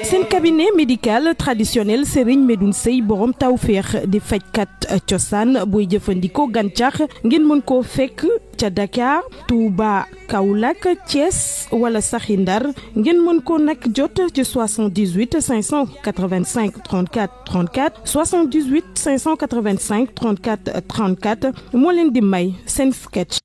Sen cabinet médical traditionnel Serigne Medoune Sey borom tawfeex di fajkat cosaan booy jëfandikoo gàncax ngeen mën koo fekk ca Dakar Touba Kaolack Thiès wala saxi Ndar ngeen mën ko nag jot ci 78 585 34 34 78 585 34 34 moo leen di may seen sketch.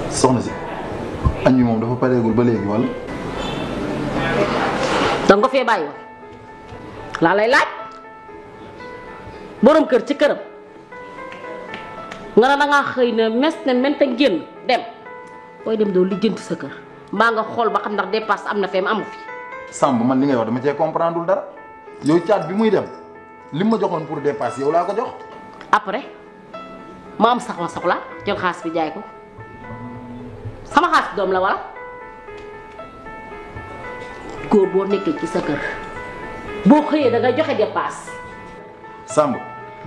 soxna si añ bi moom dafa pareegul ba léegi wala. danga ko fee bàyyi woon laa lay laaj borom kër ci këram nga ne dangaa xëy na mes ne mente génn dem booy dem doo lijjanti sa kër mbaa nga xool ba xam ndax dépasse am na fee amu fi. Samb man li ngay wax dama cee comprendre dara yow caat bi muy dem li ma joxoon pour dépasse yow laa ko jox. après ma am sax ma soxla jël xaas bi jaay ko. sama xaas doom la wala góor boo nekkee ci sa kër boo xëyee da nga joxe dépasse. Samb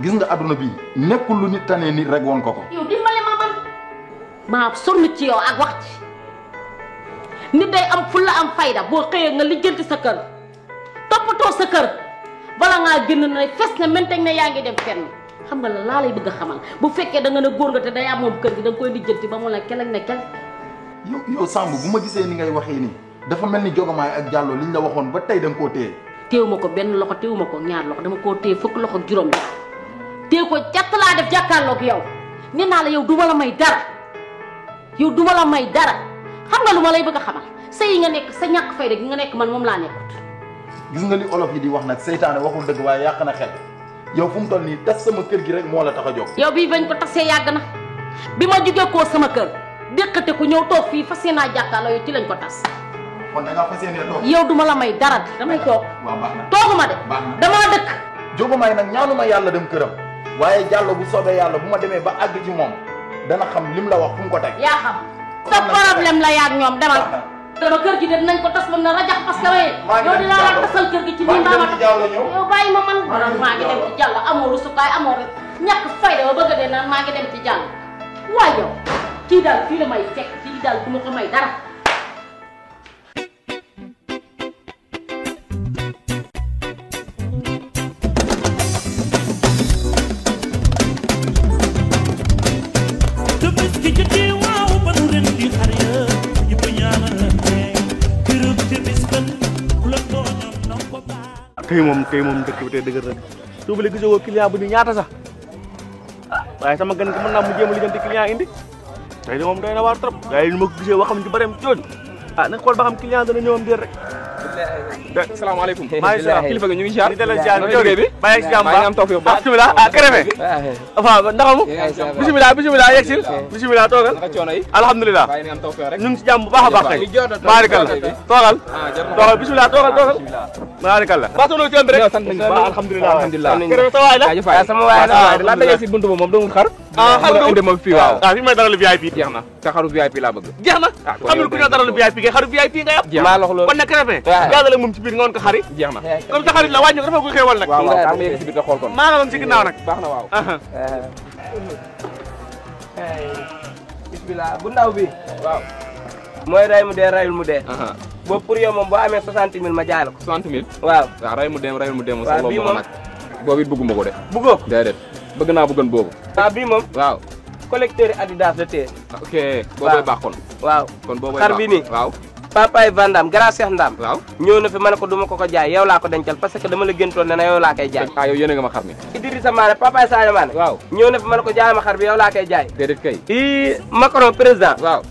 gis nga adduna bii nekkul lu nit tanee nit rek woon ko ko. yow dimbale ma man maa sonn ci yow ak wax ci nit day am fulla am fayda boo xëyee nga lijjanti sa kër toppatoo sa kër bala ngaa génn na fes na menteñ ne yaa ngi dem fenn. xam nga la laa lay bëgg a xamal bu fekkee da nga ne góor nga te day am moom kër gi da nga koy lijjanti ba mu la kelek ne kel. yow Samb bu ma gisee ni ngay waxee nii dafa mel ni Jogomaay ak Diallo liñ la waxoon ba tey da nga koo téye. téew ma ko benn loxo téew ma ko ñaar loxo dama koo téye fukk loxo juróom la téew ko jàtt laa def jàkkaarloog yow nee naa la yow duma la may dara yow duma la may dara xam nga lu ma lay bëgg a xamal sa yi nga nekk sa ñàkk fayda gi nga nekk man moom laa nekkut. gis nga li olof yi di wax nag seytaane waxul dëgg waaye yàq na xel yow fu mu toll nii tas sama kër gi rek moo la tax a jóg. yow bii bañ ko tasee yàgg na bi ma jógee koo sama kër déqate ku ñëw toog fii fas yéenaa jàkkaarloo yow ci lañ ko tas. kon da ngaa fas yéenee toog. yow duma la may dara damay toog. waaw baax na tooguma de. damaa dëkk. Jogomaay nag ñaanuma yàlla dem këram waaye Diallo bu soobee yàlla bu ma demee ba àgg ci moom dana xam lim la wax fu mu ko teg. yaa xam sa problème la yaag ñoom demal. dama kër gi de dinañ ko tas moom na rajax parce que yow dinaa la tasal kër gi ci nii mbaa ma yow bàyyi ma man maa ngi dem ci Diallo amoo rusukaay amoo rek ñàkk fayda ba bëgg a dee naan maa ngi dem ci Diallo waaye yow kii daal fii la may fekk kii daal du ma ko may dara. tey moom dëkk bi tey dëgër rek suuba la gisoo client bu ni ñaata sax waaye sama gan ko mën naa mu jéem a lijjanti client indi tey de moom doy na waar trop waaye ni ma ko gisee waxam ci bareem jooju nañ xool ba xam client dana ñëwam déet rek. salaamaaleykum. maa ngi salaam kilifa gi ñu ngi ziar. ñu dalal ziar bi jógee bi bàyyi si jàmm maa ngi am tawfeex bu baax. bisimilah Kéreme. waaw ndax mu bisimilah yegsil bisimilah toogal. naka coono yi. alhamdulilah waaye ni am tawfeex rek. ñu ngi si jàmm bu baax a baax kay. baarikalla toogal. toogal bisimilah toogal. baarikalla. baatuloo ci bi rek. sant nañu bu baax alhamdulilah. Kéreme sa waay la. sama waay la laa dajee si buntu ba moom doo mun xar. xaru indi ma fii waaw. fi may dalal VIP. jeex na te xaru VIP laa bëgg. jeex na xamul ku ñu dalal VIP kay xaru VIP nga yab. jeex na kon nag Krépin. gaa dalal moom ci biir nga woon ko xari. jeex na comme sa xarit la wàññi ko dafa ko xéewal nag. waaw waaw ma yegg si biir te xool kon. maa nga woon ci ginnaaw nag. baax na waaw. bismillah bu ndaw bi. waaw. mooy ray mu dee rayul mu dee. boobu pour yow moom boo amee 60 000 ma jaay la ko. 60 000. waaw. waaw rayul mu dee moom. waaw bii moom nag. boobu it bëgguma ko de. bëggoo. déedéet bëgg naa bëggoon boobu. waaw bii moom. waaw. collecteur Adidas la téye. ok boobay baax kon. waaw. kon boobay baax xar bi nii. waaw. papaay Vandam grand Cheikh Ndam. waaw. ñëw na fi ma ne ko du ma ko jaay yow laa ko dencal parce que dama la gëntoon ne na yow laa koy jaay. ah yow yéene nga ma xar mi. Idrissa Mané papaay Sadio Mané. waaw. ñëw na fi ma ne ko jaay ma xar bi yow laa koy jaay. déedéet kay. Macron président. waaw.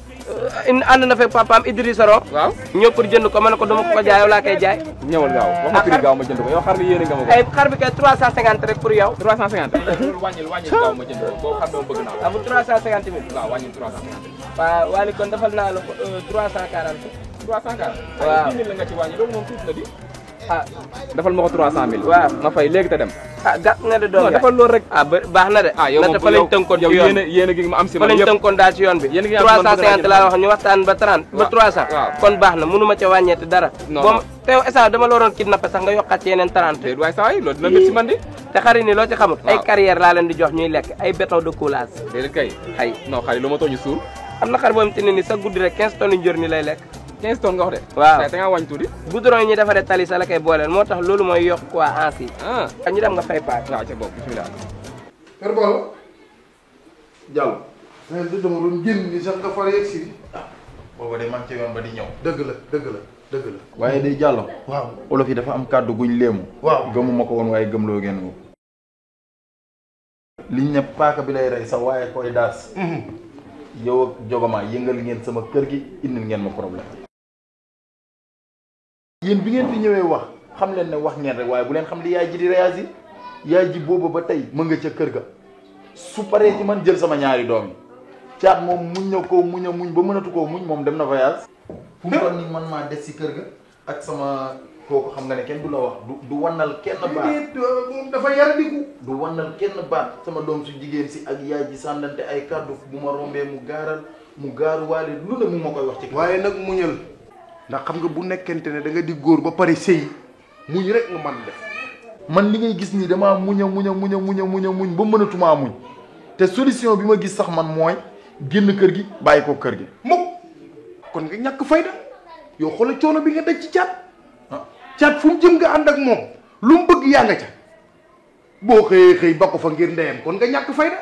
ànd na fekk papaam Idrissa Ro. waaw. ñëw pour jënd ko ma ne ko du ma ko jaay yow laa koy jaay. ñëwal gaaw wax ma prix gaaw ma jënd ko yow xar mi yéene nga ma ko. ay xar bi kay 350 rek pour yow. 350. wàññil gaaw ma jënd ko boobu xar dama bëgg naa ko. ah bu 350 000. waaw wàññil 350. waaw Waly kon defal naa la ko 340. 340. waaw 10 000 la nga ci wàññi loolu moom tuuti na di. ah defal ma ko 300 000. waaw ma fay léegi te dem. ah gàtt nga de doom non defal loolu rek. ah baax na de. yow moom fa lañ tënkoon ci yoon bi yéen a gi ma am si fa man lañ yëpp tënkoon daal ci yoon bi. yéen a ngi am si man 350 laa wax ñu waxtaan ba 30 ba 300. waaw kon baax na mënu ma ca wàññeeti dara. non boo te yow instant dama la waroon kidnappé sax nga yokkaat ci yeneen 30. déedéet waaye saa yi loolu dina métti si man di. te xarit ni loo ci xamul. ay waaw. carrière laa leen di jox ñuy lekk ay béton de coulage. déedéet kay. ay non xar yi lu ma tooñu suur. am na xar boo xamante ne ni sa guddi rek 15 tonnes njër ni lay lekk. 15 tonnes nga wax de. waaw da ngaa wàññi tuuti. goudron yi ñuy defaree tali sa la koy booleel moo tax loolu mooy yokk quoi ansi. ah ak ñu dem nga fay paak. waaw ca boobu bismillah. Père Balla Diallo. mais du dama doon génn ni sax nga far yegg si. booba de man ci yoon ba di ñëw. dëgg la. waaye day Diallo. waaw. olof yi dafa am kàddu guñ léemu. waaw. gëmuma ko woon waaye gëmloo ngeen ko. liñ ne paaka bi lay rey sax waaye koy daas. yow ak Jogoma yëngal ngeen sama kër gi indil ngeen ma problème. yéen bi ngeen fi ñëwee wax xam leen ne wax ngeen rek waaye bu leen xam li yaay ji di réagir yaay ji booba ba tey mën nga ca kër ga su paree ci man jël sama ñaari doom yi caat moom muñ na ko muñ a muñ ba mënatu koo muñ moom dem na voyage. fu mu toll nii man maa des si kër ga ak sama kooku xam nga ne kenn du la wax du wannal kenn baat. moom dafa yaradiku. du wannal kenn baat sama doom su jigéen si ak yaay ji sànnante ay kàddu bu ma rombee mu gaaruwaale lu ne mu ma koy wax ci kër. waaye nag muñal ndax xam nga bu nekkente ne da nga di góor ba pare sëy muñ rek nga mën def. man li ngay gis nii damaa muñ ba mënatumaa muñ te solution bi ma gis sax man mooy génn kër gi bàyyi ko kër gi. mukk kon nga ñàkk fayda yow xoolal coono bi nga daj ci caat. caat fu mu jëm nga ànd ak moom lu mu bëgg yaa nga ca boo xëyee ba ko fa ngir ndeyam kon nga ñàkk fayda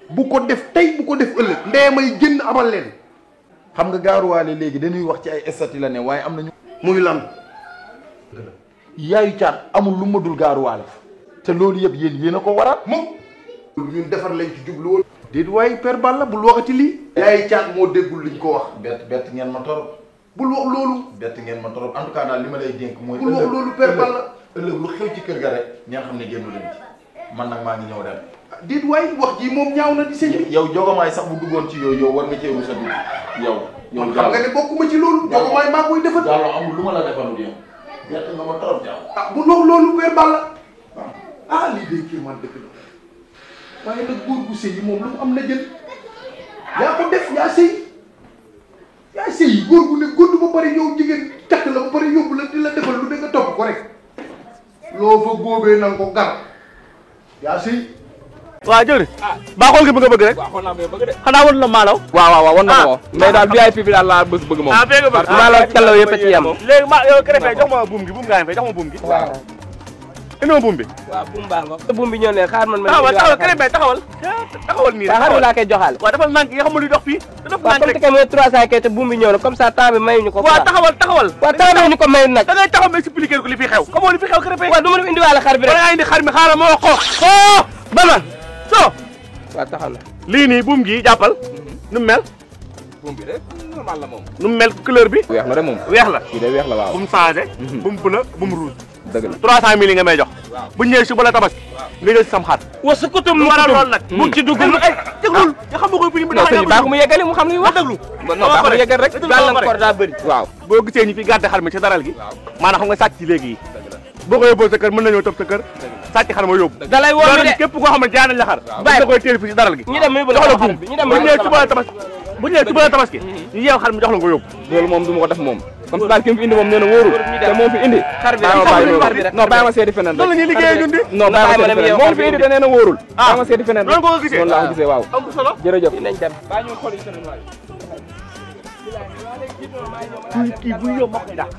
bu ko def tey bu ko def ëllëg ndeyam ay génn abal leen. xam nga gaaruwaale léegi dañuy wax ci ay stati la ne waaye am nañu. muy lan. yaayu caat amul lu ma dul gaaruwaale te loolu yëpp yéen a ko waral. moom ñun defar lañ ci jublu woon. déet waaye Père Balla bul waxati lii. yaayu caat moo déggul liñ ko wax. bett ngeen ma torop. bul wax loolu. bett ngeen ma torop en tout cas daal li ma lay dénk mooy. bul wax loolu Père Balla. ëllëg lu xew ci kër ga rek ngeen xam ne génnu leen ci man nag maa ngi ñëw dem. déet waaye wax ji moom ñaaw na di sëñ bi. yow Jogomaay sax bu duggoon ci yooyu yow war nga cee rusa dugg yow. man xam nga ne bokkuma ci loolu. Jogomaay maa koy defal. Diallo amul lu ma la defalul yow. bett nga ma torop Diallo. ah bu wax loolu Père Balla. ah lii day kii man dëgg la waaye nag góor gu sëy yi moom lu mu am na jël yaa ko def yaa sëy góor gu ne góor ba pare yow jigéen takk la ba pare yóbbu la di la defal lu ne nga topp ko rek loo fa góobee na nga ko gar yaa sëy. waaw jëwri baaxool nga bëgg rek. waaw xool naa bëgg de. xanaa woon la maalaw. waaw wan na ko. mais daal VIP bi daal laa bëgg moom. fee nga bëgg. maalaw calaw yëpp a ci yem. léegi yow Krépin jox ma buum gi buum ngaa fay jox ma buum gi. waaw. indi ma buum bi. waaw buum baa nga. buum bi ñëw ne xaar man. taxawal Krépin taxawal nii waaw xar bi laa koy joxaale. waaw dafa nànk nga xam luy dox fii. dafa waaw nànk comme rek que mooy 300 kay te buum bi ñëw na comme ça temps bi mayuñu ko. waaw taxawal waaw temps bi ñu ko mayu nag. da ngay taxaw ma expliquer ko li fi xew xamoo li fi xew Krépin. waaw du ma def indiwaale xar bi rek. wala nga indi xar mi xaaral ma wax ko ba ma waaw taxaw na. lii nii buum gi jàppal nu mu mel. buum bi de normal la moom. nu mu mel couleur bi. weex la de moom. weex la. kii de weex la waaw. bu mu changé. bu mu bleu bu mu rouge. dëgg la 300 000 yi nga may jox. bu ñëwee si bala tabaski. nga jël si sam xar. wa su kutum lu waral lool nag. bu ci dugg ay déglul nga xam nga koy bu ñu. non sëñ bi baax mu yeggali mu xam li wax. déglu. non baax mu yeggal rek. gàllankoor daa bëri. waaw boo gisee ñi fi gàdde xar mi ci daral gi. maanaam xam nga sàcc ci léegi yi. boo ko yóbboo sa kër mën nañoo topp sa kër sàcc xar ma yóbbu da lay woo de képp koo xam ne jaay nañ la xar da koy téel fii si daral gi ñu dem yóbbu la xar bi ñu dem bu ñëwee suba la tabaski bu ñëwee suba la tabaski ñu yeew xar mi jox la nga yóbbu loolu moom du ma ko def moom comme daal ki mu fi indi moom nee na wóorul te moom fi indi xar bi non bàyyi ma seeti feneen loolu la ñuy liggéeyee ñun di non bàyyi ma seeti feneen moom fi indi te nee na wóorul bàyyi ma seeti feneen noonu ko gisee noonu laa ko gisee waaw am solo jërëjëf nañ dem bàyyi ñu xool yi feneen waay kii bu yow moo koy dàq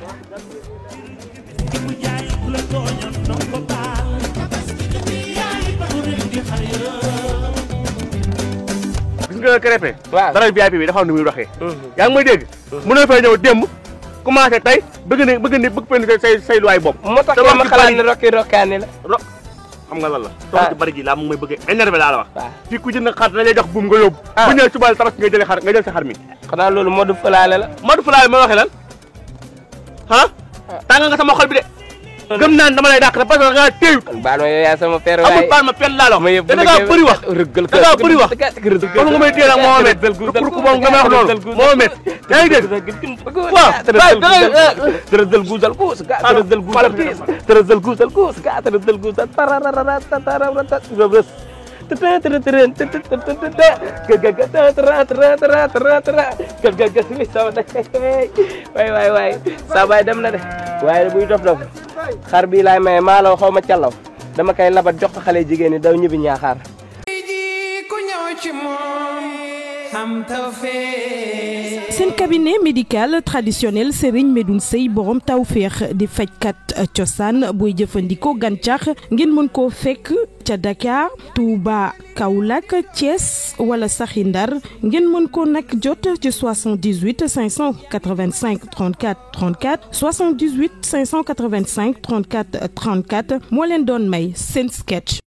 gis nga Krépin waaw dara VIP bi dafa am nu muy doxee yaa ngi may dégg mën na fay ñëw démb commencé tey bëgg pen say luwaay bopp moo tax ma xalaat ne rokkaani la xam nga lan la toog ci bari ji laa mu may bëgg énervé laa la wax waaw fii ku jënd xar dañ lay jox buum nga yóbbu bu ñëwee suba tabaski nga jël sa xar mi xanaa loolu Modou Falaale la Modou Falaale ma waxee lan tànga nga sama xol bi de gëm naan dama lay dàq parce que nga téyu baal ma yow yaa sama père waay amul baal ma pen laa la wax da ngaa bëri wax da ngaa bëri wax comme nga may téye nag moo met pour ku moom nga may wax noonu moo met yaa ngi dégg waaw tërësal guusal kuus ga tërësal guusal kiis tërësal guusal kuus ga tërësal guusal waay saa baay dem na de waaye buy dof xar bii laay maye maalaw xaw ma callaw dama koy labat jox ko xale jigéen ñi daw ñibbi ñaaxaar seen cabinet médical traditionnel Serigne Medoune Seye borom tawféex di fajkat cosaan booy jëfandikoo gàncax ngeen mën koo fekk ca Dakar Touba Kaolack Thiès wala saxi Ndar ngeen mën ko nag jot ci 78 585 34 34 78 585 34 34 moo leen doon may seen sketch.